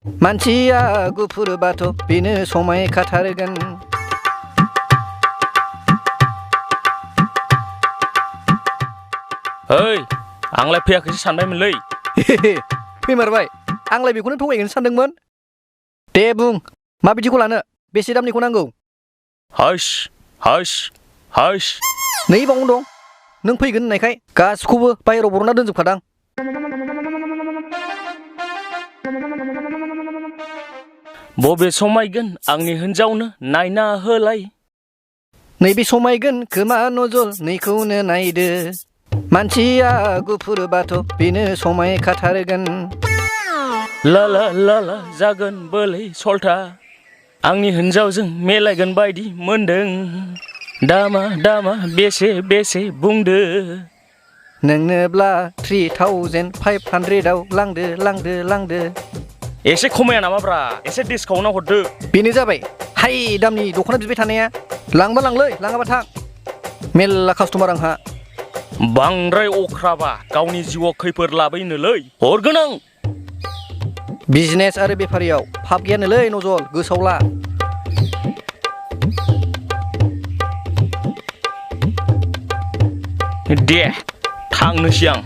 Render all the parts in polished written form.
मानसिया गुफुरबाथ' बेनो समायखाथारगोन ओइ आंलाय फैयाखैसो सानबायमोनलै फैमारबाय आंलाय बेखौनो थगायगोन सानदोंमोन दे बुं माबायदिखौ लानो बेसे दामनिखौ नांगौ हाइस हाइस हाइस नै बावनो दं नों फैगोन होननायखाय गासिखौबो बाहेराव बरनना दोनजोबखादां बबे समायगोन आंनि हिन्जावनो नायना होलाय नैबे समायगोन खोमा नजल नैखौनो नायदो मानसिया गुफुरबाथ' बेनो समायखाथारगोन ला ला ला ला जागोन बोलै सल्था आंनि हिन्जावजों मेलायगोन बायदि मोनदों दामा दामा बेसे बेसे बुंदो नोंनोब्ला 3500आव लांदो लांदो लांदो एसे खमाया नामाब्रा एसे डिसकाउन्टआव हरदो बेनो जाबाय हाइ दामनि दख'ना बिबाय थानाया लांबा लांलै लाङाबा थां मेल्ला कास्टमार आंहा बांद्राय अख्राबा गावनि जिउआव खैफोद लाबोयोनोलै हरगोन आं बिजनेस आरो बेफारियाव फाप गैयानोलै नजल गोसोआव ला दे थांनोसै आं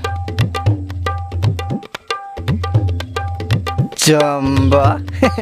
जाम्बा